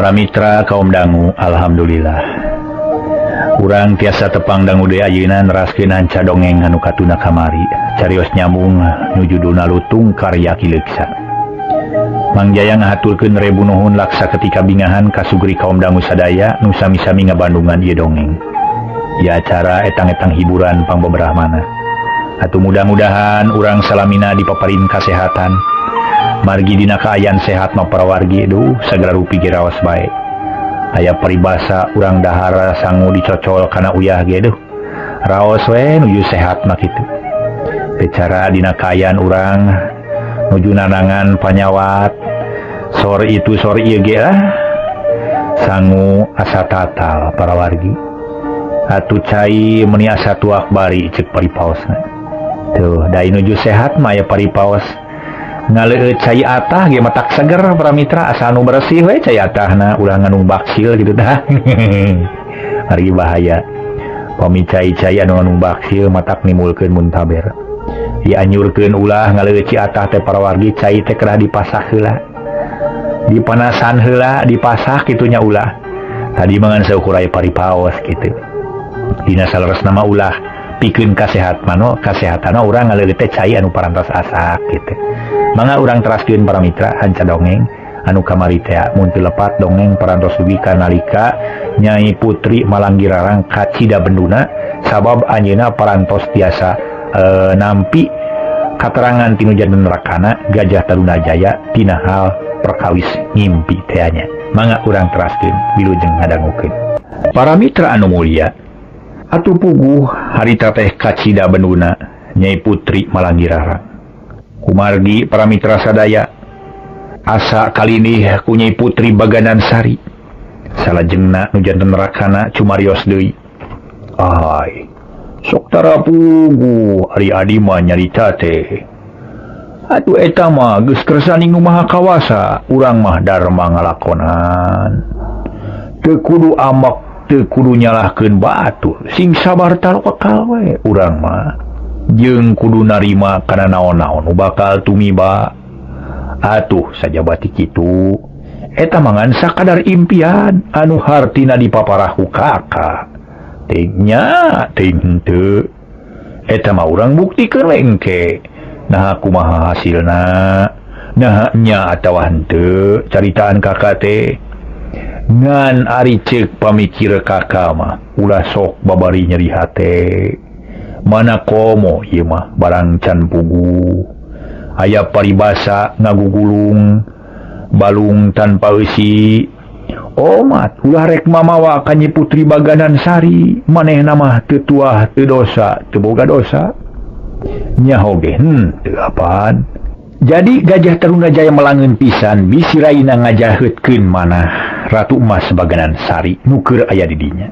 Para mitra kaum dangu, alhamdulillah. Urang tiasa tepang dangu deui ayeuna neraskeun hanca dongeng anu katuna kamari. Carios nyambung nu judulna Lutung Karya Ki Leuksa. Mang Jaya ngahaturkeun rebu nuhun laksa ketika bingahan kasugri kaum dangu sadaya nu sami-sami ngabandungan ieu dongeng. Ieu acara etang-etang hiburan pangbeberah manah. Atuh mudah-mudahan urang salamina dipaparin kasehatan. Margi dina kaayaan sehat mah parawargi, duh, sagala rupi ge raos bae. Aya paribasa urang dahar sangu dicocol kana uyah ge, duh, raos we nuju sehat mah kitu. Bicara dina kaayaan urang nuju nanangan panyawat sor itu sor ieu ge lah sangu asa tatal parawargi. Atuh cai meuni asa tuak bari cek paripaosna. Tuh da nuju sehat mah aya paripaos ngaleueut cai atah ge matak seger para mitra, asa anu bersih we cai atahna, ulah ngandung baksil gitu tah. Ari bahaya pami cai-cai anu ngandung baksil matak nimbulkeun muntaber. Dianjurkeun ulah ngaleueut cai atah teh parawargi, cai teh kedah dipasak heula, dipanasan heula, dipasak kitunya ulah. Tadi mangan saukur aya paripaos kitu. Dina saleresna mah ulah pikeun kasehat mano kasehatan urang ngaleueut teh cai anu parantos asak gitu. Mangga urang teraskeun para mitra hanca dongeng anu kamari teh, mun teu lepat dongeng parantos dugi ka nalika Nyai Putri Malanggirarang kacida benduna sabab anjeunna parantos tiasa nampi katerangan tinu janten rakana Gajah Tarunajaya tina hal perkawis ngimpi teh nya. Mangga urang teraskeun, wilujeng ngadangukeun. Para mitra anu mulia, atuh puguh harita teh kacida benduna Nyai Putri Malanggirarang. Kumargi para mitra sadaya asa kalinih ku Nyai Putri Baganan Sari. Salajengna nu janten rakana cumarios deui, "Ay, sok tara puguh ari adi mah nyarita teh. Atuh eta mah geus kersaning Nu Maha Kawasa, urang mah darma ngalakonan. Teu kudu ambek, teu kudu nyalahkeun batur, sing sabar tawakal we urang mah. Jeung kudu narima kana naon-naon nu bakal tumiba." Atuh sajabati kitu eta mah ngan sakadar impian anu hartina dipaparah ku kakak teh nya, teh henteu eta mah urang buktikeun we engke. Nah, kumaha hasilna, nah nya atawa henteu caritaan kakak teh. Ngan ari ceuk pamikir kakak mah ulah sok babari nyeri hate. Mana komo ieu mah barang can puguh. Aya paribasa ngagugulung balung tanpa eusi. Omat ulah rek mamawa ka Nyi Putri Baganan Sari, manehna mah teu tuah teu dosa, teu boga dosa nyaho ge henteu apaan." Jadi Gajah Tarunajaya melangeun pisan bisi raina ngajaheutkeun manah Ratu Emas Baganan Sari nu keur aya di dinya.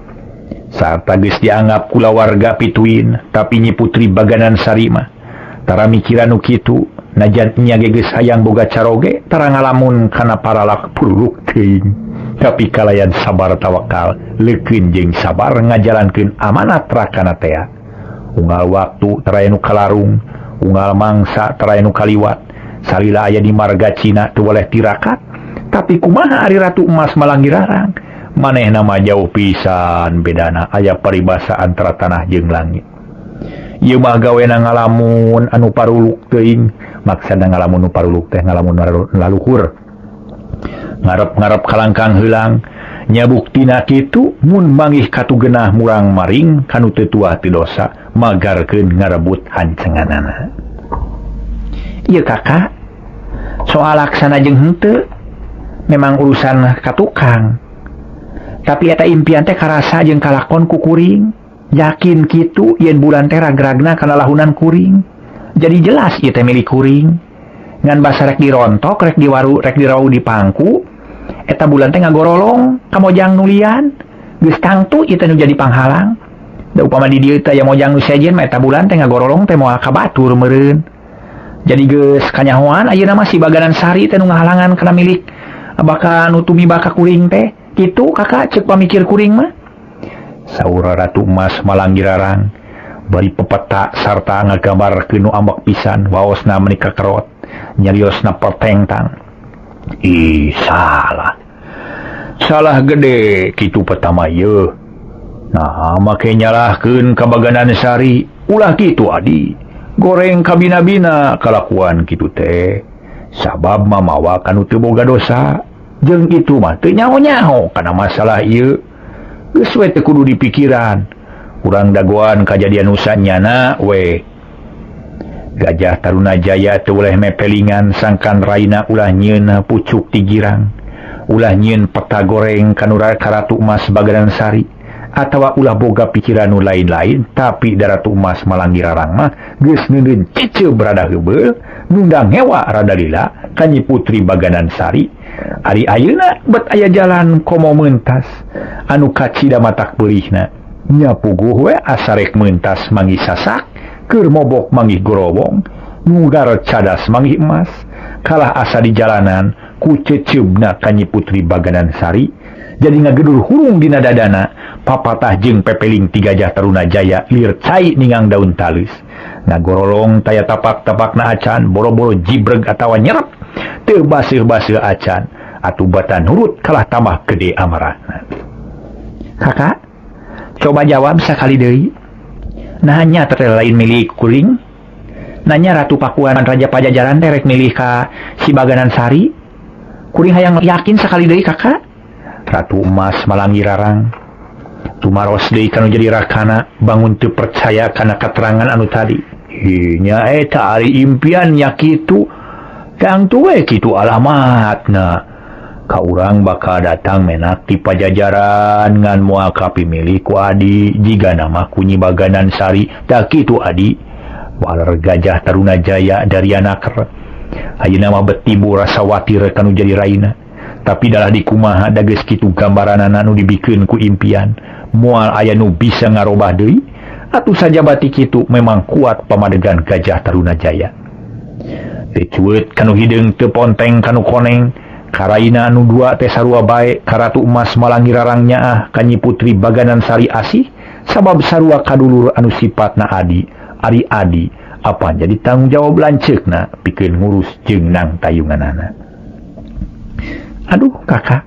Saat geus dianggap kulawarga pituin, tapi Nyi Putri Baganan Sari mah tara mikiran nu kitu. Najan nya ge geus hayang boga caroge, tara ngalamun kana paralak puruluk teuing, tapi kalayan sabar tawakal, leukeun jeung sabar ngajalankeun amanat rakana tea. Unggal waktu tara nu kalarung, unggal mangsa tara nu kaliwat. Salila aya di marga Cina teu boleh tirakat. Tapi kumaha ari Ratu Emas Malanggirarang? Manehna mah jauh pisan bedana, aya paribasa antara tanah jeung langit. Ieu mah gawena ngalamun anu paruluk teuing. Maksana ngalamun nu paruluk teh ngalamun laluhur, ngarep-ngarep kalangkang heulang nya. Buktina kitu mun manggih katu genah murang maring kanu teu tuah teu dosa magarkeun ngarebut hancenganana. Ieu kakak, soal laksana jeung henteu memang urusan ka tukang, tapi eta impian teh karasa jeung kalakon ku kuring. Yakin kitu yen bulan teh ragragna kana lahunan kuring, jadi jelas ieu teh milik kuring. Ngan basa rek dirontok, rek diwaru, rek dirau, dipangku, eta bulan teh ngagorolong ka mojang nulian. Geus tangtu ieu teh nu jadi panghalang. Da upama di dieu teh aya mojang nu sejen mah, eta bulan teh ngagorolong teh moal ka batur meureun. Jadi geus kanyahoan ayeuna mah si Baganan Sari teh nu ngahalangan kana milik bakal nu tumiba ka kuring teh. Kitu kakak, ceuk pamikir kuring mah, saur Ratu Emas Malanggirarang bari pepeta sarta ngagambarkeun nu ambek pisan. Waosna meuni kakerot, nyariosna pertengtang. Ih, salah. Salah gede kitu pertama ye. Nah make nyalahkeun ka Baganan Sari ulah kitu adi. Goreng kabina-bina kalakuan kitu teh. Sabab mamawa kanu teu boga dosa. Jeung itu mah teu nyaho-nyaho kana masalah ieu. Geus we teu kudu dipikiran. Urang dagoan kajadian usa nyana we. Gajah Tarunajaya teu boleh mepelingan sangkan raina ulah nyieun pucuk ti girang. Ulah nyieun peta goreng kanu Ratu Emas Baganan Sari atawa ulah boga pikiran nu lain-lain, tapi da Ratu Emas Malangirarang mah geus neuneun ceceu rada heubeul nundang ngewa rada lila ka Nyi Putri Baganan Sari. Ari ayeuna bet aya jalan komo mentas anu kacida matak beurihna nya puguh we asa rek mentas manggih sasak keur mobok manggih gorowong nugar cadas manggih emas kalah asa di jalanan ku ceceubna ka Nyi Putri Baganan Sari jadi ngagedur hurung dina dadana papatah jeung pepeling ti Gajah Tarunajaya lir cai ningang daun talus ngagorolong taya tapak-tapakna acan boro-boro jibreg atawa nyerep teu baseuh-baseuh acan atuh batan nurut kalah tambah gede amarahna. Kakak coba jawab sakali deui. Nah nya teh lain milik kuring. Nanya Ratu Pakuan Raja Pajajaran teh rek milih ka si Baganan Sari. Kuring hayang yakin sakali deui kakak. Ratu Emas Malangirarang tumaros deui kanu jadi rakana bangun teu percaya kana katerangan anu tadi. Nya eta ari impian nya kitu. Dang we kitu alamatna. Ka urang bakal datang menak ti Pajajaran ngan moal kapimilih ku adi jiga nama ku Nyi Baganan Sari tah kitu adi. Waler Gajah Tarunajaya dari anaker. Ayeuna mah bet timbul rasa watir kanu jadi raina. Tapi dalah dikumaha da geus kitu gambaranana nu dibikeun ku impian. Moal aya nu bisa ngarobah deui. Atuh sajabati kitu memang kuat pamadegan Gajah Tarunajaya. Teu cueut kanu hideung teu ponteng kanu koneng. Karaina anu dua teh sarua bae ka Ratu Emas Malangirarang nyaah ka Nyi Putri Baganan Sari asih sabab sarua kadulur anu sipatna adi ari adi apa jadi tanggung jawab lanceukna pikeun ngurus jeung nang tayunganana. Aduh kakak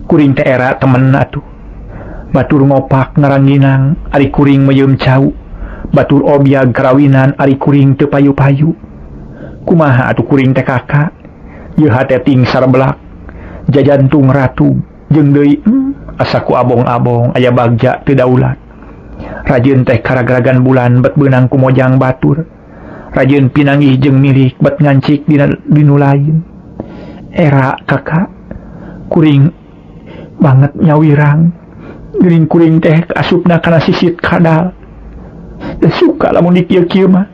kuring teh era temen atuh batur ngopak ngaranginang ari kuring meuyeum cau batur obyag karawinan ari kuring teu payu-payu kumaha atuh kuring teh kakak. Ieu hate ting sarbelak jajantung ratu jeung deui asa ku abong-abong aya bagja teu daulat rajin teh karagragan bulan bet beunang ku mojang batur rajin pinanggih jeung milik bet ngancik dina dinu lain era kakak kuring banget nyawirang geuning kuring teh asupna kana sisit kadal teu suka lamun dikieu-kieu mah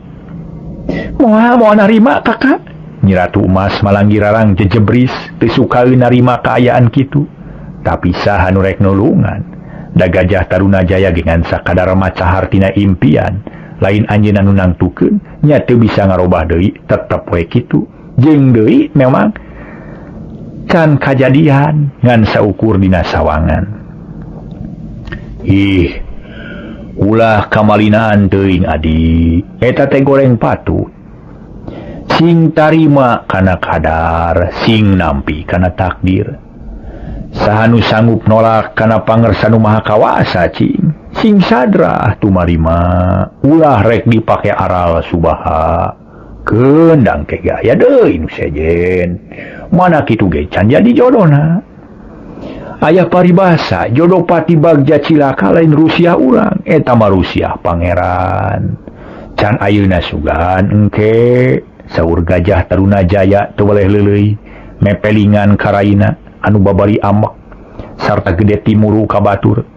moal moal narima kakak. Nyi Ratu Emas Malangirarang jejebris teu sukaeun narima kaayaan kitu tapi saha nu rek nulungan da Gajah Tarunajaya ge ngan sakadar maca hartina impian lain anjeunna nu nangtukeun nya teu bisa ngarobah deui tetep we kitu jeung deui memang can kajadian ngan saukur dina sawangan. Ih ulah kamalinaan teuing adi eta teh goreng patut sing tarima kana kadar sing nampi kana takdir saha nu sanggup nolak kana pangersa nu maha kawasa cing sing sadrah tumarima ulah rek dipake aral subaha kendang ke gaya deui nu sejen mana kitu ge can jadi jodona. Aya paribasa jodoh pati bagja cilaka lain Rusia urang eta mah Rusia pangeran can ayeuna sugan engke. Saur Gajah Tarunajaya teu weleh leuleui mepelingan karaina anu babari amek sarta gede timuru ka batur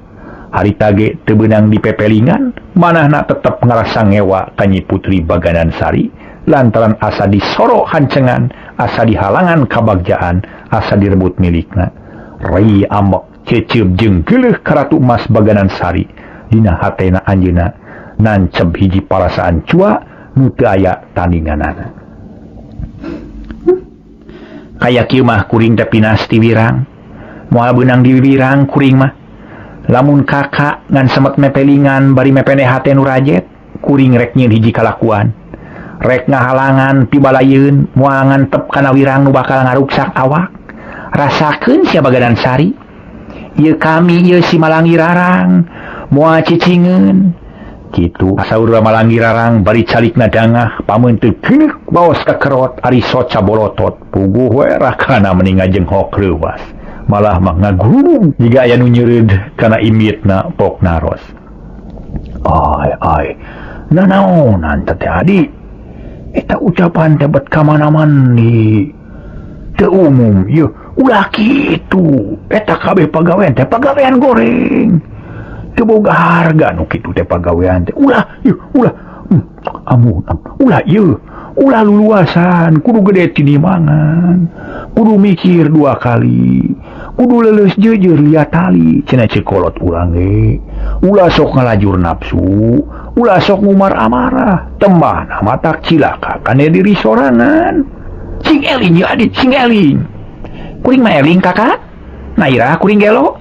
harita ge teu beunang dipepelingan manahna tetep ngarasa ngewa ka Nyi Putri Baganan Sari lantaran asa disoro hancengan asa dihalangan kabagjaan asa direbut milikna. Rai amek cecep jeung geuleuh ka Ratu Emas Baganan Sari dina hatena anjeunna nancep hiji parasaan cua nu teu aya tandinganana. Kaya kieu mah kuring teh pinas ti wirang moal beunang di wirang kuring mah lamun kakak ngan semet mepelingan bari mepene hate nu rajet kuring rek nyieun hiji kalakuan rek ngahalangan pibalayeun moal ngantep kana wirang nu bakal ngaruksak awak Rasakeun sia Baganan Sari. Ieu kami ieu si Malangi Rarang moal cicingeun. Kitu saur Malangi Rarang bari calikna dangah pameunteuk keuneuk baos kakerot ari soca bolotot puguh we rakana meni ngajenghok leuwas. Malah mah ngagurung jiga aya nu nyeureud kana imitna pok naros. Ai ai nanaonan teh Adi? Eta ucapan teh bet ka mana-mani. Teu umum ieu ulah kitu. Eta kabeh pagawean teh pagawean goreng. Teu boga harga nu kitu teh pagawean teh. Ulah ieu ulah amun ulah ieu ulah luluasan kudu gede tinimangan. Kudu mikir dua kali. Kudu leuleus jeujeur liat tali cenah cekolot urang ge. Ulah sok ngalajur nafsu, ulah sok ngumar amarah, tembahna matak cilaka kana diri sorangan. Sing eling ya Adit, sing eling. Kuring mah eling kakak. Nah ira kuring gelo.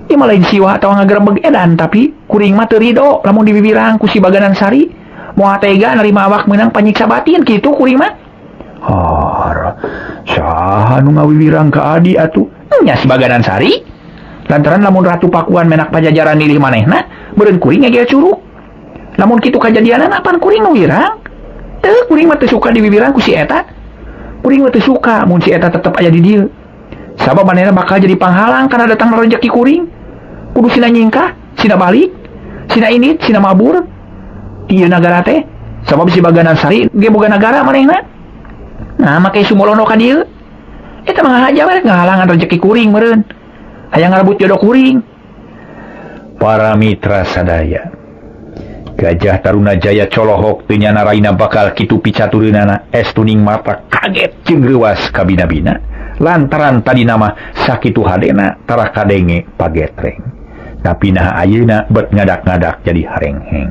Ieu mah lain siwa atawa ngagerebeg edan tapi kuring mah teu rido lamun diwiwirang ku si Baganan Sari. Moal tega nerima awak meunang panyiksa batin kitu kuring mah. Har, saha nu ngawiwirang ka Adi atuh? Nya si Baganan Sari. Lantaran lamun Ratu Pakuan menak pajajaran nilih manehna, beureun kuring ngegel curug. Lamun kitu kajadianan apan kuring nu wirang? Teu kuring mah teu suka diwiwirang ku si eta. Kuring mah teu suka mun si eta tetep aya di dieu. Sabab manehna bakal jadi panghalang kana datang rejeki kuring. Kudu sina nyingkah, sina balik, sina indit, sina mabur. Ieu nagara teh sabab si Baganan Sari ge boga nagara manehna. Nah, make sumolono ka dieu. Eta mah ngahaja we ngahalangan rejeki kuring meureun. Hayang ngarebut jodoh kuring. Para mitra sadaya. Gajah Tarunajaya colohok teu nyana raina bakal kitu picatureunana estuning mata kaget jeung reuwas kabina-bina lantaran tadi nama sakitu hadena tara kadenge pagetreng. Tapi nah ayeuna bet ngadak-ngadak jadi harengheng.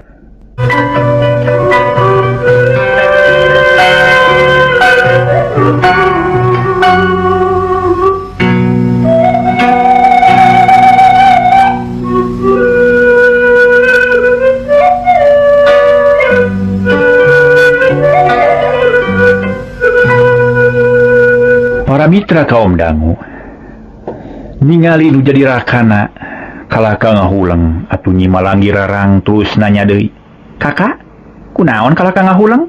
Para mitra kaum dangu ningali nu jadi rakana kalaka ngahuleng atuh Nyi Malangi Rarang terus nanya deui, "Kakak, kunaon kalaka ngahuleng?"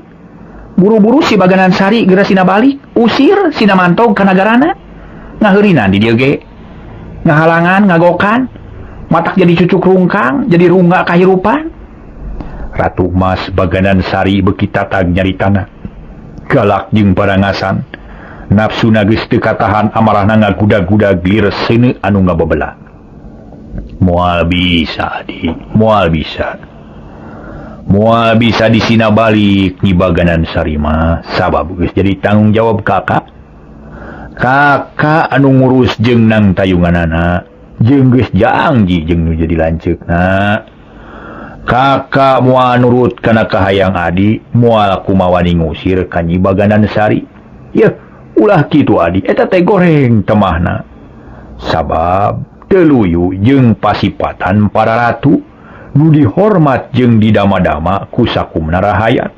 Buru-buru si Baganan Sari geura sina balik, usir sina mantog ka nagarana. Ngaheurinan di dieu ge. Ngahalangan, ngagokan, matak jadi cucuk rungkang, jadi rungga kahirupan. Ratu Mas Baganan Sari beuki tatag nyaritana. Galak jeung parangasan. Nafsuna geus teu katahan amarahna ngagudag-gudag lir seuneu anu ngabebelah. Moal bisa di, moal bisa. Moal bisa disina balik Nyi Baganan Sari mah sabab geus jadi tanggung jawab kakak. Kakak anu ngurus jeung nang tayunganana, jeung geus jangji jeung nu jadi lanceukna. Kakak moal nurut kana kahayang adi, moal kumawani ngusir ka Nyi Baganan Sari. Yeuh, ulah kitu adi, eta teh goreng temahna. Sabab teu luyu jeung pasipatan para ratu nu dihormat jeung didama-dama ku sakumna rahayat.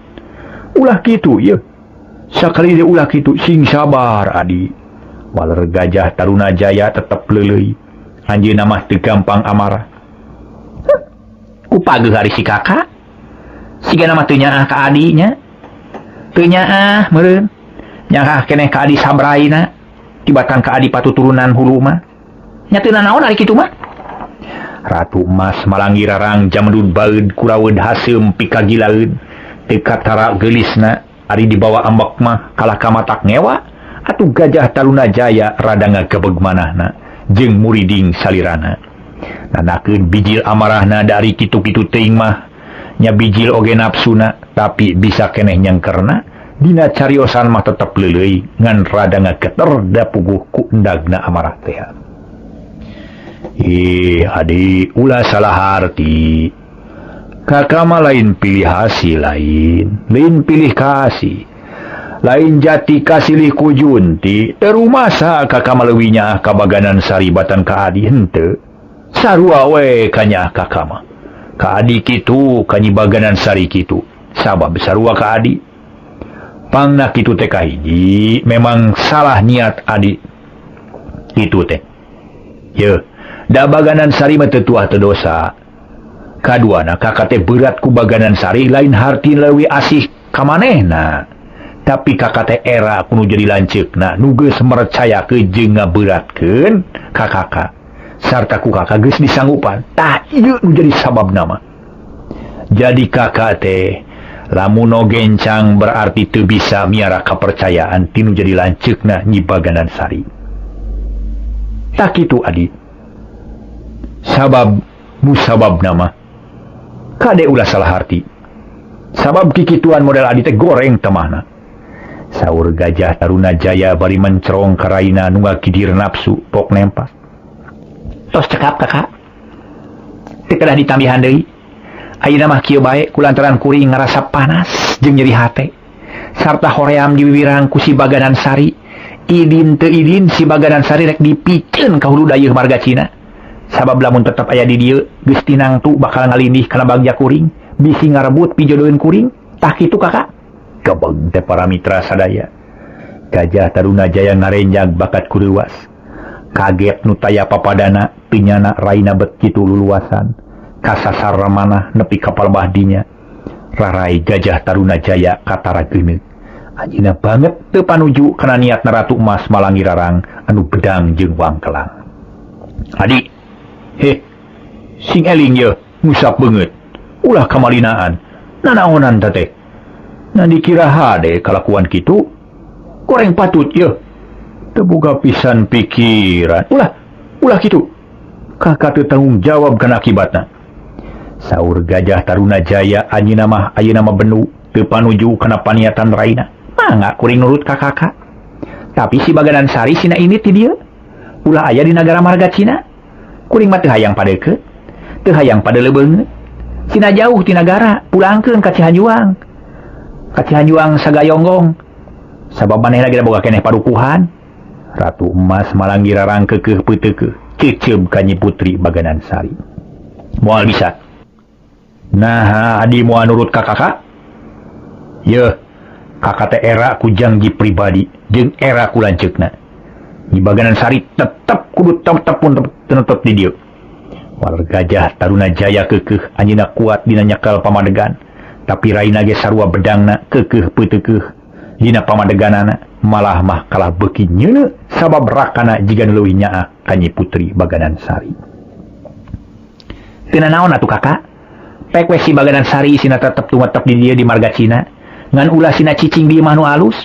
Ulah kitu yeuh. Sakali deui ulah kitu sing sabar adi. Waler Gajah Tarunajaya tetep leuleuy. Anjeunna mah teu gampang amarah. Ku pageuh ari si kakak. Sigana mah teu nyaah ka adinya. Teu nyaah meureun. Nyaah keneh ka adi sabraina. Tibatan ka adi patuturunan hulu mah. Nya teu nanaon ari kitu mah. Ratu Mas Malangi Rarang jamedud baeud kuraweud haseum pikagilaeun. Teu katara geulisna ari dibawa ambek mah kalah ka matak ngewa atuh Gajah Tarunajaya rada ngagebeg manahna jeung muriding salirana. Nanakeun bijil amarahna dari kitu-kitu teuing mah nya bijil oge nafsuna tapi bisa keneh nyangkerna dina cariosan mah tetep leuleuy ngan rada ngageter da puguh ku endagna amarah teh. Ih, adi ulah salah harti. Kakak mah lain pilih hasil lain, lain pilih kasih. Lain jati kasilih ku junti, terumasa kakak mah leuwih nyaah ka Baganan Sari batan ka adi henteu. Sarua we kanyaah kakak mah. Ka adi kitu, ka Nyi Baganan Sari kitu. Sabab sarua ka adi. Pangna kitu teh kahiji, memang salah niat adi. Kitu teh. Yeuh, da Baganan Sari mah teu tuah teu dosa. Kaduana kakak teh berat ku Baganan Sari lain harti leuwih asih ka manehna. Tapi kakak teh era ku nu jadi lanceukna nu geus mercayakeun jeung ngaberatkeun ka kakak. Sarta ku kakak geus disanggupan. Tah ieu nu jadi sababna mah. Jadi kakak teh lamun no gencang berarti teu bisa miara kepercayaan tinu jadi lanceukna Nyi Baganan Sari. Tak kitu adi. Sabab musabab nama kade ulah salah harti. Sabab kikituan model adi teh goreng temahna. Saur Gajah Taruna Jaya bari mencerong karaina nu ngakidir nafsu pok nempas. Tos cekap kakak. Teu kedah ditambihan deui. Ayeuna mah kieu bae kulantaran kuring ngarasa panas jeung nyeri hate. Sarta hoream diwiwirang ku si Baganan Sari. Idin teu idin si Baganan Sari rek dipiceun ka hulu dayeuh marga Cina. Sabab lamun tetep aya di dieu geus tinangtu bakal ngalindih kana bagja kuring, bisi ngarebut pijodoheun kuring. Tah kitu kakak. Gebeg teh para mitra sadaya. Gajah Taruna Jaya ngarenjag bakat kureuwas. Kaget nu taya papadana pinyana raina bet kitu luluasan. Kasasar manah nepi ka palebah dinya. Rarai Gajah Taruna Jaya katara geuneuk. Anjeunna banget teu panuju kana niatna Ratu Emas Malangirarang anu bedang jeung wangkelang. Adi, heh, sing eling ye, ngusap beungeut. Ulah kamalinaan. Nanaonan ta teh? Nah dikira hade kalakuan kitu, goreng patut ye. Teu boga pisan pikiran. Ulah, ulah kitu. Kakak teu tanggung jawab kana akibatna. Saur Gajah Taruna Jaya anjeunna mah ayeuna mah benu teu panuju kana paniatan raina. Mangga kuring nurut ka kakak. Tapi si Baganan Sari sina ini ti dieu. Ulah aya di nagara marga Cina. Kuring mah teu hayang padeukeut, teu hayang padeulebeungeut. Sina jauh ti nagara, pulangkeun ka Cihanjuang. Ka Cihanjuang sagayonggong. Sabab manehna ge boga keneh padukuhan. Ratu Emas Malangirarang keukeuh peuteukeuh, ceuceub ka Nyi Putri Baganan Sari. Moal bisa. Naha adi moal nurut ka kakak? Yeuh, kakak teh era ku janji pribadi jeung era ku lanceukna. Nyi Baganan Sari tetep kudu tetep pun tetep di dieu. Waler Gajah Taruna Jaya keukeuh anjeunna kuat dina nyekel pamadegan. Tapi raina ge sarua bedangna keukeuh peuteukeuh dina pamadeganana malah mah kalah beuki nyeuneu sabab rakana jiga nu leuwih nyaah ka Nyi Putri Baganan Sari. Teu nanaon atuh kakak? Pek we si Baganan Sari sina tetep tumetep di dieu di marga Cina. Ngan ulah sina cicing di imah nu alus.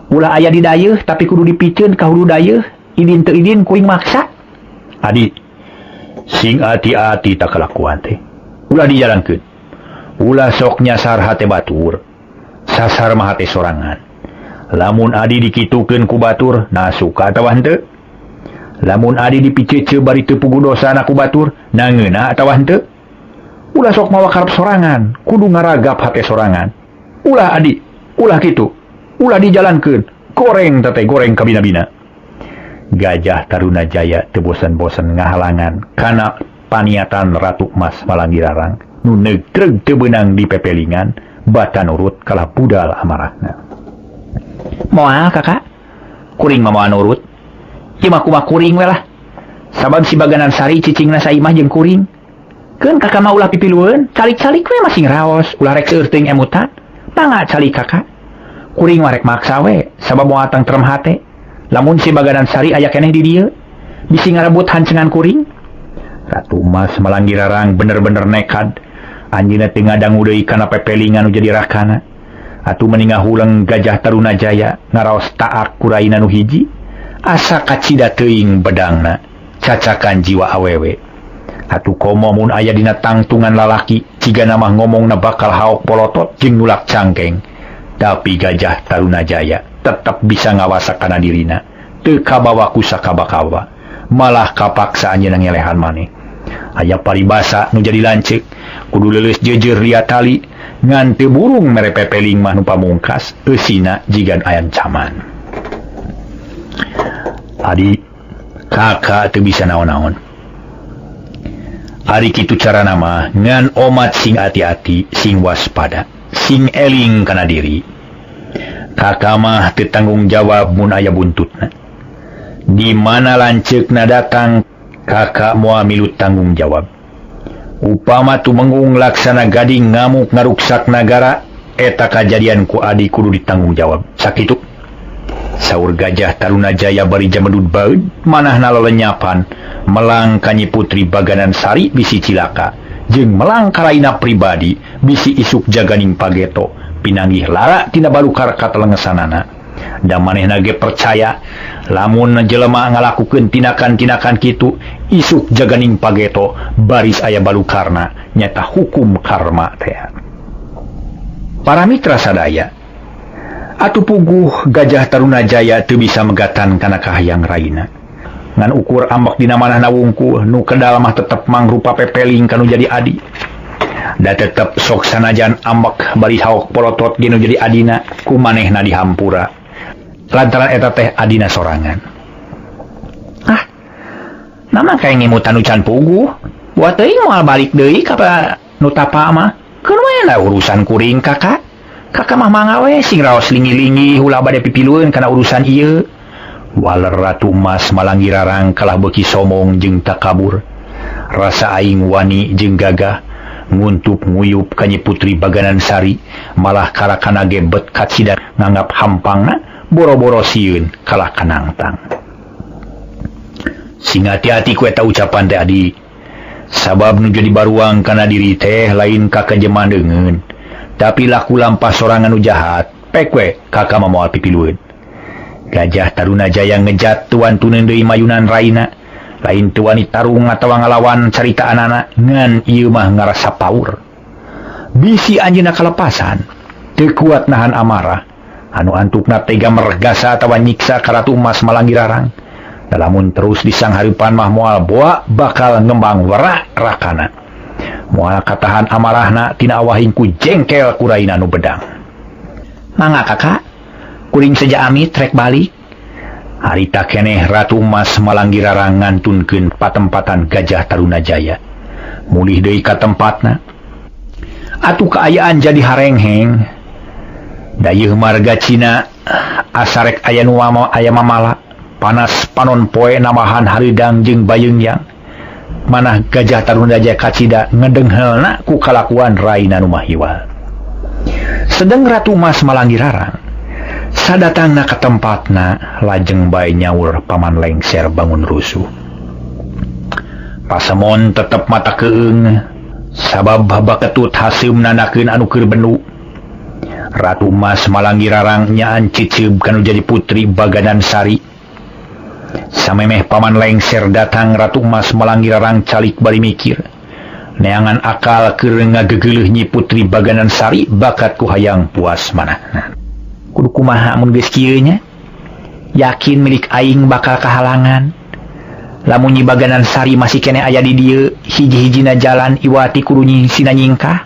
Ulah aya di dayeuh tapi kudu dipiceun ka hulu dayeuh. Idin teu idin kuring maksa. Adi, sing ati-ati tak kalakuan teh. Ulah dijalankeun. Ulah sok nyasar hate batur. Sasar mah hate sorangan. Lamun adi dikitukeun ku batur, nah suka atawa henteu? Lamun adi dipicece bari teu puguh dosana ku batur, nangeunah atawa henteu? Ulah sok mawa karep sorangan, kudu ngaragap hate sorangan. Ulah adi, ulah kitu. Ulah dijalankeun. Goreng teh goreng kabina-bina. Gajah Taruna Jaya teu bosen-bosen ngahalangan kana paniatan Ratu Emas Malangirarang nu neutreg teu beunang dipepelingan bata nurut kalah budal amarahna. Moal kakak, kuring mah moal nurut. Ieu mah kumaha kuring we lah. Sabab si Baganan Sari cicingna saimah jeung kuring. Keun kakak mah ulah pipilueun, calik-calik we masing raos, ulah rek seueur teuing emutan. Mangga calik kakak. Kuring mah rek maksa we, sabab moal tentrem hate. Lamun si Baganan Sari aya keneh di dieu, bisi ngarebut hancengan kuring. Ratu Emas Malangirarang bener-bener nekad. Anjeunna teu ngadangu deui kana pepelingan nu jadi rakana. Atuh meni ngahuleng Gajah Taruna Jaya ngaraos taak ku raina nu hiji. Asa kacida teuing bedangna, cacakan jiwa awewe. Atuh komo mun aya dina tangtungan lalaki, cigana mah ngomongna bakal haok polotot jeung nulak cangkeng. Tapi Gajah Taruna Jaya tetep bisa ngawasa kana dirina, teu kabawa ku sakaba-kaba, malah kapaksa anjeunna ngelehan maneh. Aya paribasa nu jadi lanceuk, kudu leuleus jeujeur lia tali, ngan teu burung mere pepeling mah nu pamungkas, eusina jigan ancaman. Adi, kakak teu bisa naon-naon. Ari kitu carana mah ngan omat sing ati-ati, sing waspada, sing eling kana diri. Kakak mah teu tanggung jawab mun aya buntutna. Di mana lanceukna datang kakak moal milu tanggung jawab. Upama Tumenggung Laksana Gading ngamuk ngaruksak nagara eta kajadian ku adi kudu ditanggung jawab. Sakitu. Saur Gajah Tarunajaya bari jamedud baeud manahna lelenyapan melang ka Nyi Putri Baganan Sari bisi cilaka jeung melang ka raina pribadi bisi isuk jaganing pageto pinanggih lara tina balukar katelengesanana. Da manehna ge percaya lamun jelema ngalakukeun tindakan-tindakan kitu isuk jaganing pageto baris aya balukarna nyata hukum karma teh. Para mitra sadaya, atuh puguh Gajah Tarunajaya teu bisa megatan kana kahayang raina. Ngan ukur ambek dina manahna wungkul nu kedal mah tetep mangrupa pepeling kanu jadi adi. Da tetep sok sanajan ambek bari haok polotot ge nu jadi adina ku manehna dihampura. Lantaran eta teh adina sorangan. Ah, nama kayak ngemutan nu can puguh. Buat teuing moal balik deui ka nu tapa mah. Keur we lah urusan kuring kakak. Kakak mah mangga we sing raos lingi-lingi ulah bade pipilueun kana urusan ieu. Waler Ratu Mas Malangirarang kalah beuki somong jeung takabur. Rasa aing wani jeung gagah nguntup nguyup ka Nyi Putri Baganan Sari malah karakana ge bet kacida nganggap hampangna boro-boro sieun kalah kanangtang. Sing hati-hati ku eta ucapan teh adi. Sabab nu jadi baruang kana diri teh lain ka kajeman deungeun. Tapi laku lampah sorangan nu jahat, pek we kakak mah moal pipilueun. Gajah Tarunajaya ngejat tuan tuneun deui mayunan raina. Lain teu wani tarung atawa ngalawan caritaanana ngan ieu mah ngarasa paur. Bisi anjeunna kalepasan, teu kuat nahan amarah. Anu antukna tega mergasa atawa nyiksa ka Ratu Mas Malangirarang. Lamun terus disanghareupan mah moal boa bakal ngembang werak rakana. Moal katahan amarahna tina awahing ku jengkel ku raina nu bedang. Mangga kakak, kuring seja amit rek balik. Harita keneh Ratu Mas Malangirarang ngantunkeun patempatan Gajah Tarunajaya. Mulih deui ka tempatna. Atuh kaayaan jadi harengheng. Dayeuh marga Cina asarek aya nu aya mamala. Panas panon poe namahan haridang jeung bayeungyang. Manah Gajah Tarunajaya kacida ngedenghelna ku kalakuan raina nu mahiwal. Sedeng Ratu Mas Malangirarang sadatangna ka tempatna lajeng bae nyaur Paman Lengser bangun rusuh. Pasemon tetep mata keung sabab babaketut haseum nandakeun anu keur bendu. Ratu Mas Malangirarang nyaan cicib kanu jadi putri Baganan Sari. Samemeh Paman Lengser datang Ratu Mas Malangirarang calik bari mikir. Neangan akal keur ngagegeuleuh Nyi Putri Baganan Sari bakat ku hayang puas manahna. Kudu kumaha mun geus kieu nya? Yakin milik aing bakal kahalangan. Lamun Nyi Baganan Sari masih keneh aya di dieu, hiji-hijina jalan iwati kudu sina nyingkah.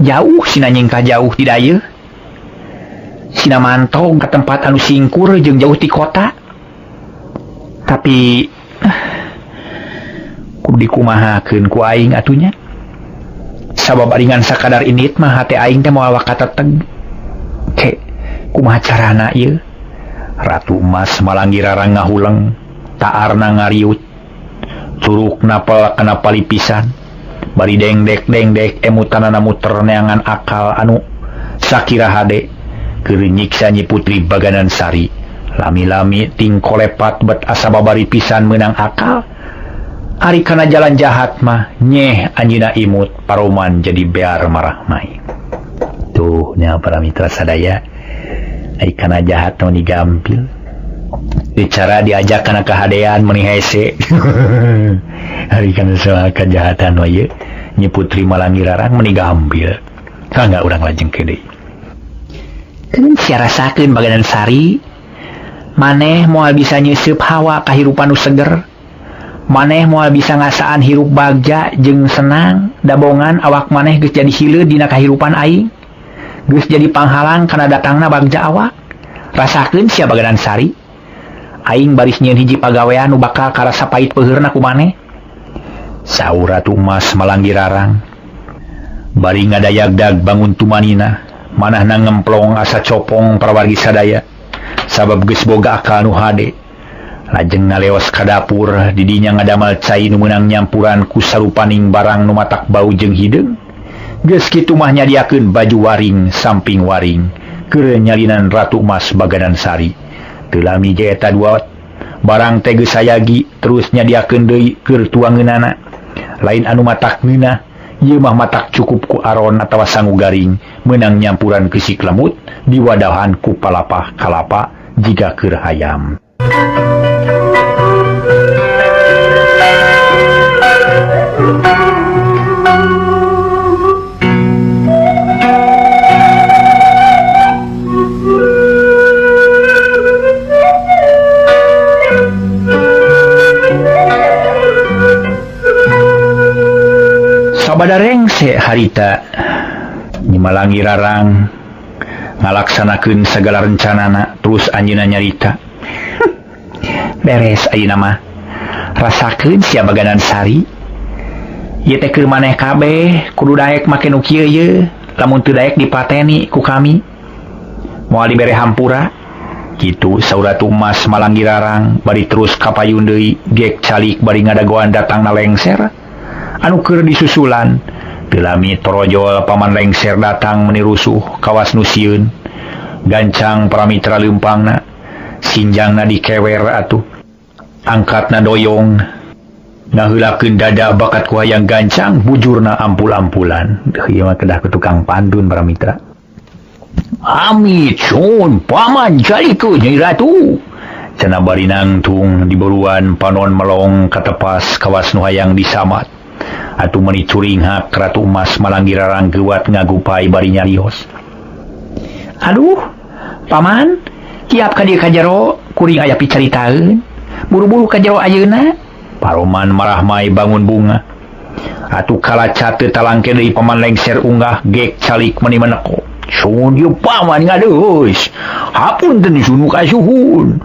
Jauh sina nyingkah jauh ti dayeuh. Sina mantog ka tempat anu singkur jeung jauh ti kota. Tapi kudu dikumahakeun ku aing atunya. Sabab aringan sakadar indit mah hate aing teh moal kateteg. Ke kumaha carana ieu? Ratu Mas Malangirarang ngahuleng, taarna ngariut. Curuk napel kana palipisan. Bari dengdek-dengdek emutanana muter neangan akal anu sakira hade keur nyiksa Nyi Putri Baganan Sari. Lami-lami tingkolepat bet asa babari pisan meunang akal. Ari kana jalan jahat mah nyeh anjeunna imut paroman jadi bear marah mai. Tuh nya para mitra sadaya, ari kana jahat mah digampil. Bicara diajak kana kahadean meuni hese. Ari kana soal kejahatan mah ieu Nyi Putri Malangirarang meuni gampil. Kangga urang lajeng deui. Keun sia rasakeun Baganan Sari. Maneh moal bisa nyeuseub hawa kahirupan nu seger. Maneh moal bisa ngasaan hirup bagja jeung senang, dabongan awak maneh geus jadi hileud dina kahirupan aing. Geus jadi panghalang kana datangna bagja awak. Rasakeun sia Baganan Sari. Aing baris nyieun hiji pagawean nu bakal karasa pait peuheurna ku maneh. Saur Ratu Mas Malangirarang. Bari ngadayagdag bangun tumanina, manahna ngemplong asa copong parawargi sadaya. Sabab geus boga akal nu hade. Lajeng ngaleos ka dapur didinya ngadamal cai nu meunang nyampuran ku sarupaning barang nu matak bau jeung hideung. Geus kitu mah nyadiakeun baju waring samping waring keur nyalinan Ratu Mas Baganan Sari. Teu lami ge eta dua barang teh geus sayagi terus nyadiakeun deui keur tuangeunana. Lain anu matak ngeunah, ieu mah matak cukup ku aron atawa sangu garing meunang nyampuran keusik lemut diwadahan ku palapah kalapa jiga keur hayam. Sabada rengse harita Nyi Malangi Rarang ngalaksanakeun sagala rencanana terus anjeunna nyarita. Beres ayeuna mah rasakeun sia Baganan Sari. Ieu teh keur maneh kabeh kudu daek make nu kieu ye, lamun teu daek dipateni ku kami. Moal dibere hampura. Kitu saur Ratu Mas Malangi Rarang bari terus kapayun deui gek calik bari ngadagoan datangna lengser anu keur disusulan. Teu lami torojol paman lengser datang meuni rusuh kawas nu sieun. Gancang paramitra leumpangna, sinjangna dikewer atuh. Angkatna doyong ngaheulakeun dada bakat ku hayang gancang bujurna ampul-ampulan. Deuh ieu mah kedah ku tukang pantun paramitra. Amit sun paman jalikeun Nyi Ratu. Cenah bari nangtung diburuan panon melong katepas kawas nu hayang disamat. Atuh meuni curinghak Ratu Mas Malangi Rarang geuwat ngagupai bari nyarios. Aduh, paman, kiap ka dieu ka jero kuring aya picaritaeun. Buru-buru ka jero ayeuna. Paroman marahmai bangun bunga. Atuh kalaca teu talangke deui paman lengser unggah gek calik meuni meneko. Sun ieu paman ngadeus. Hapunten sunu kasuhun.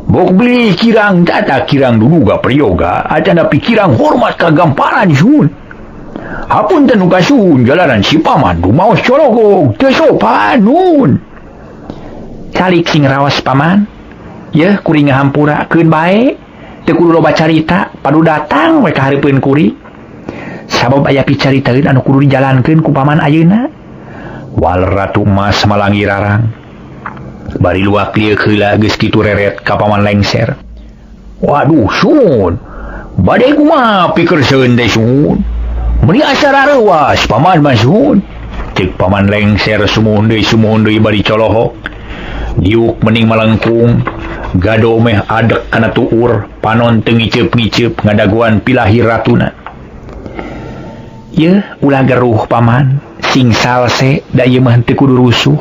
Bok beli kirang tata kirang duduga priyoga atana pikirang hormat ka gamparan sun. Hapunten nu kasuhun jalanan si paman dumaos cologog teu sopan nun. Calik sing raos paman. Yeuh kuring ngahampurakeun bae. Teu kudu loba carita, padu datang we ka hareupeun kuring. Sabab aya picaritaeun anu kudu dijalankeun ku paman ayeuna. Wal Ratu Mas Malangi Rarang bari luak lieu heula geus kitu reret ka paman lengser. Waduh sun, bade kumaha pikerseun teh sun. Meuni asa rareuwas paman mah sun. Ceuk paman lengser sumuhun deui bari colohok. Diuk mending malengkung, gado meh adek kana tuur, panon teu ngiceup-ngiceup ngadaguan pilahi ratuna. Yeuh ulah geruh paman, sing salse da ieu mah teu kudu rusuh.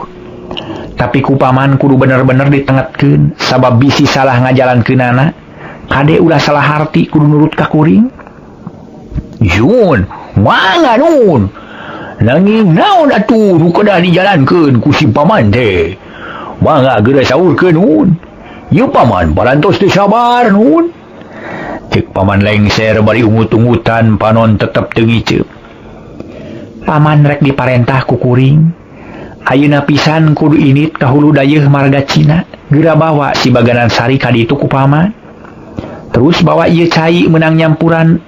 Tapi ku paman kudu bener-bener ditengetkeun sabab bisi salah ngajalankeunana. Kade ulah salah harti kudu nurut ka kuring. Yun, mangga nun. Nanging naon atuh nu kedah dijalankeun ku si paman teh. Mangga geura saurkeun nun. Ieu paman parantos teu sabar nun. Ceuk paman lengser bari ungut-ungutan panon tetep teu ngiceup. Paman rek diparentah ku kuring. Ayeuna pisan kudu init ka hulu dayeuh marga Cina. Geura bawa si Baganan Sari ka ditu ku paman. Terus bawa ieu cai meunang nyampuran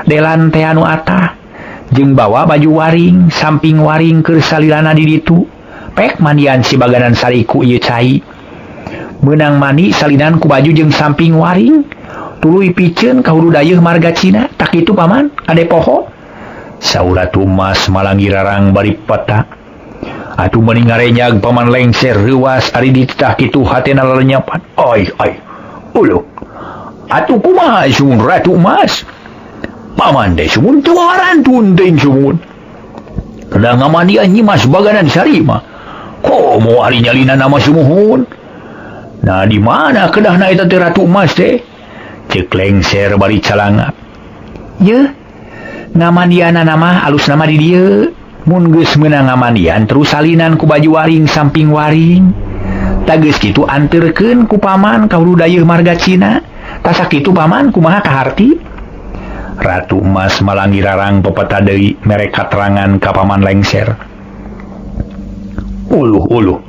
delan teh anu atah. Jeung bawa baju waring samping waring keur salilana di ditu. Pek mandian si Baganan Sari ku ieu cai. Meunang mandi salinan ku baju jeung samping waring. Tuluy piceun ka hulu dayeuh marga Cina. Tak kitu paman, ade poho. Saur Ratu Mas Malangi Rarang bari peta. Atuh meuni ngarenyag paman lengser reuwas ari dititah kitu hatena lelenyapan. Ai ai. Uluh. Atuh kumaha sun Ratu Mas? Paman teh sumun teu warantun teuing sumun. Kedah ngamandian Nyi Mas Baganan Sari mah. Komo ari nyalina nama sumuhun. Nah di mana kedahna eta teh Ratu Mas teh? Ceuk lengser bari calangap. Yeuh, ngamandianana mah alus nama di dieu. Mun geus meunang ngamandian terus salinan ku baju waring samping waring. Tah geus kitu anterkeun ku paman ka hulu dayeuh marga Cina. Tah sakitu paman kumaha kaharti? Ratu Mas Malangi Rarang pepeta deui mere katerangan ka paman lengser. Uluh uluh.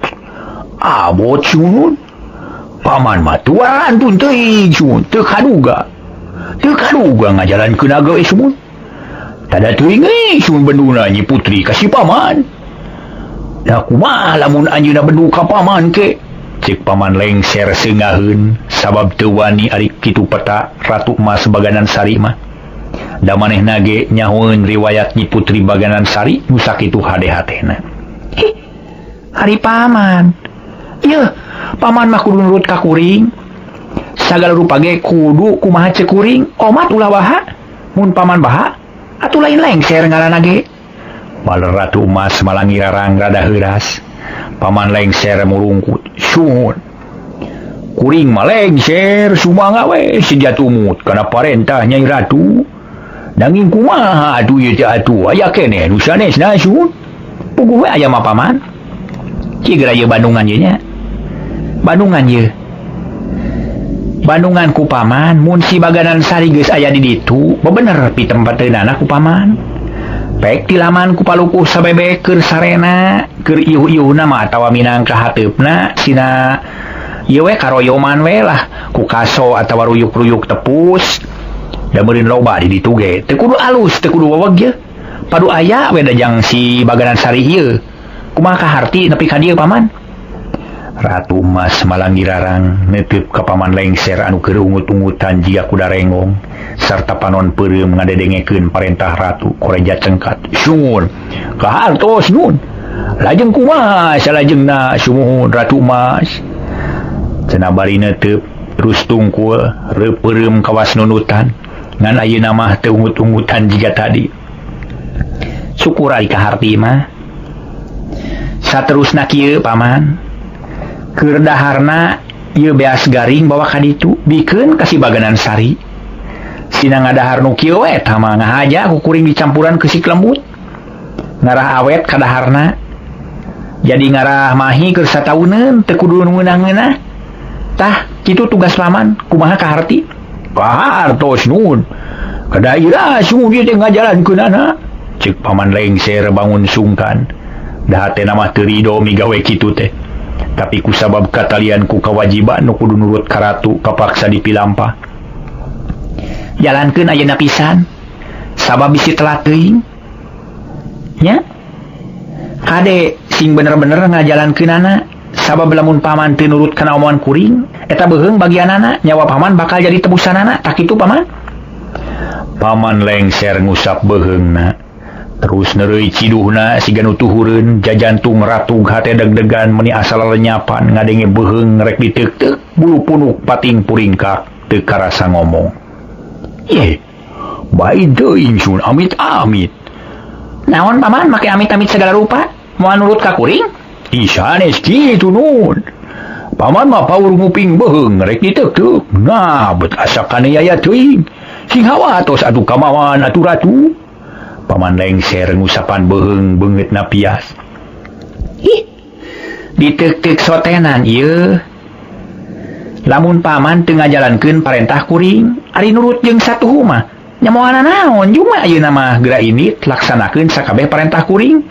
Abot sunun. Paman mah tuan pun teuing sun teu kaduga. Teu kaduga ngajalankeun agawe sumun. Tada teuing euy sun benduna Nyi Putri ka si paman. Da kumaha lamun anjeunna bendu ka paman ke? Cek paman lengser seungaheun sabab teu wani ari kitu peta Ratu Mas Baganan Sari mah. Da manehna ge nyahoeun riwayat Nyi Putri Baganan Sari nu sakitu hade-hatena. Ih, ari paman. Yeuh, paman mah kudu nurut ka kuring. Sagala rupa ge kudu kumaha ceuk kuring, omat ulah baha. Mun paman baha, atuh lain lengser ngaranna ge. Waler Ratu Emas malangirarang rada heuras. Paman lengser murungkut. Suhun. Kuring mah lengser sumangga we seja tumut kana parentah Nyai Ratu. Nanging kumaha atuh ieu teh atuh aya keneh nu sanesna suhun. Puguh we aya mah paman. Cigeura ieu bandungan ieu nya. Bandungan ieu. Bandungan ku paman mun si Baganan Sari geus aya di ditu, bebener pitempateunana ku paman. Pek tilaman ku palukuh sabebek keur sarena, keur iuh-iuhna mah atawa minangka hateupna sina ieu we karoyoman we lah ku kaso atawa ruyuk-ruyuk tepus. Da meureun loba di ditu ge, teu kudu alus, teu kudu weweg ye. Padu aya we dajang si Baganan Sari ieu. Kumaha kaharti nepi ka dieu paman? Ratu Emas malangirarang neuteup ka paman lengser anu keur ungut-ungutan jiga kuda renggong sarta panon peureum ngadedengekeun parentah ratu koreja cengkat. Suhun, kahartos nun. Lajeng kumaha salajengna sumuhun Ratu Emas? Cenah bari neuteup terus tungkul reup peureum kawas nunutan ngan ayeuna mah teu ungut-ungutan jiga tadi. Syukur ari kaharti mah. Saterusna kieu paman. Keur daharna ieu beas garing bawa ka ditu bikeun ka si Baganan Sari. Sina ngadahar nu kieu we tah mah ngahaja ku kuring dicampuran keusik lembut. Ngarah awet kadaharna. Jadi ngarah mahi keur satauneun teu kudu ngeunah-ngeunah. Tah kitu tugas paman kumaha kaharti? Kahartos nun. Kadaira sungguh ieu teh ngajalankeunana. Ceuk paman lengser bangun sungkan. Da hatena mah teu rido migawe kitu teh. Tapi kusabab katalian ku kawajiban nu kudu nurut ka ratu kapaksa dipilampah. Jalankeun ayeuna pisan sabab bisi telat teuing. Nya? Kade sing bener-bener ngajalankeunana sabab lamun paman teu nurut kana omongan kuring eta beuheung bagianana nyawa paman bakal jadi tebusanana tak kitu paman. Paman lengser ngusap beuheungna terus neureuy ciduhna siga nu tuhureun jajantung ratug hate deg-degan meuni asal lenyapan ngadenge beuheung rek diteuk-teuk bulu punuk pating puringkak teu karasa ngomong. Ye, bae teuing sun amit-amit. Naon paman make amit-amit segala rupa? Moal nurut ka kuring? Ih sanes kitu nun. Paman mah paur nguping beuheung rek diteuk-teuk. Nah, bet asa kaniaya teuing. Sing hawatos atuh kamawan atuh ratu. Paman lengser ngusapan beuheung beungeutna pias. Ih, diteuk-teuk sotenan ieu. Lamun paman teu ngajalankeun parentah kuring, ari nurut jeung satuhu mah nya moal naon juma ayeuna mah geura indit laksanakeun sakabeh parentah kuring.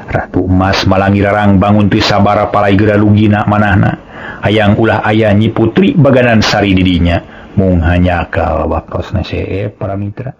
Ratu Emas malangirarang bangun teu sabar palai geura lugina manahna. Hayang ulah aya Nyi Putri Baganan Sari di dinya. Mung hanya akal waktosna seep para mitra.